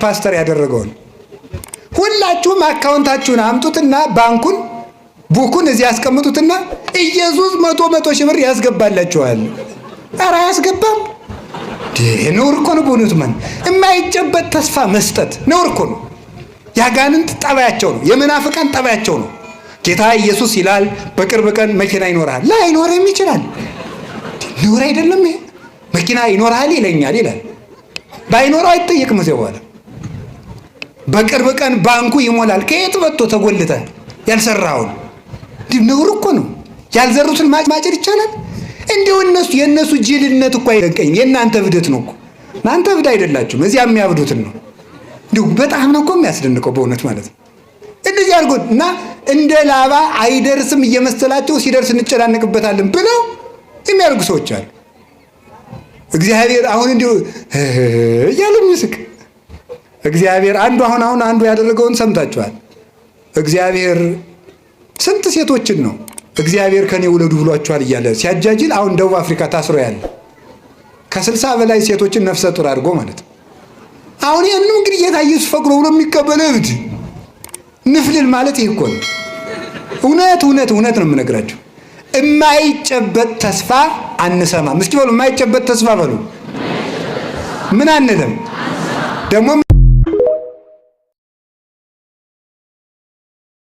ፓስተር ያደረገውን ሁላችሁም account ኣችሁን አምጡትና ባንኩን book ኡን እዚህ ያስቀምጡትና ኢየሱስ 100 100 ሺህ ብር ያስገባላችኋል። ኧረ አያስገባም። ነውር እኮ ነው በእውነቱ። ማን የማይጨበጥ ተስፋ መስጠት ነውር እኮ ነው። የአጋንንት ጠባያቸው ነው። የመናፍቃን ጠባያቸው ነው። ጌታ ኢየሱስ ይላል በቅርብ ቀን መኪና ይኖርሃል። ላይኖርም ይችላል። ነውር አይደለም ይሄ። መኪና ይኖርሃል ይለኛል ይላል። ባይኖረው አይጠየቅም። እዚያ በኋላ በቅርብ ቀን ባንኩ ይሞላል። ከየት መጥቶ ተጎልተ ያልሰራውን ነውር እኮ ነው። ያልዘሩትን ማጨድ ይቻላል? እንዲሁ እነሱ የእነሱ ጅልነት እኮ አይደንቀኝም። የእናንተ እብደት ነው እኮ። እናንተ እብድ አይደላችሁም፣ እዚያ የሚያብዱትን ነው። እንዲሁ በጣም ነው እኮ የሚያስደንቀው በእውነት ማለት ነው። እንደዚህ አድርጎ እና እንደ ላባ አይደርስም እየመሰላቸው ሲደርስ እንጨናነቅበታለን ብለው የሚያደርጉ ሰዎች አሉ። እግዚአብሔር አሁን እንዲሁ እያለ የሚስቅ እግዚአብሔር አንዱ አሁን አሁን አንዱ ያደረገውን ሰምታችኋል። እግዚአብሔር ስንት ሴቶችን ነው እግዚአብሔር ከኔ ውለዱ ብሏችኋል እያለ ሲያጃጅል አሁን ደቡብ አፍሪካ ታስሮ ያለ ከ60 በላይ ሴቶችን ነፍሰ ጡር አድርጎ ማለት ነው። አሁን ይህንም እንግዲህ ጌታ ኢየሱስ ፈቅዶ ብሎ የሚቀበል እብድ ንፍልል ማለት ይህ እኮ ነው። እውነት እውነት እውነት ነው የምነግራቸው። የማይጨበጥ ተስፋ አንሰማም። እስኪ በሉ የማይጨበጥ ተስፋ በሉ። ምን አንልም ደግሞ።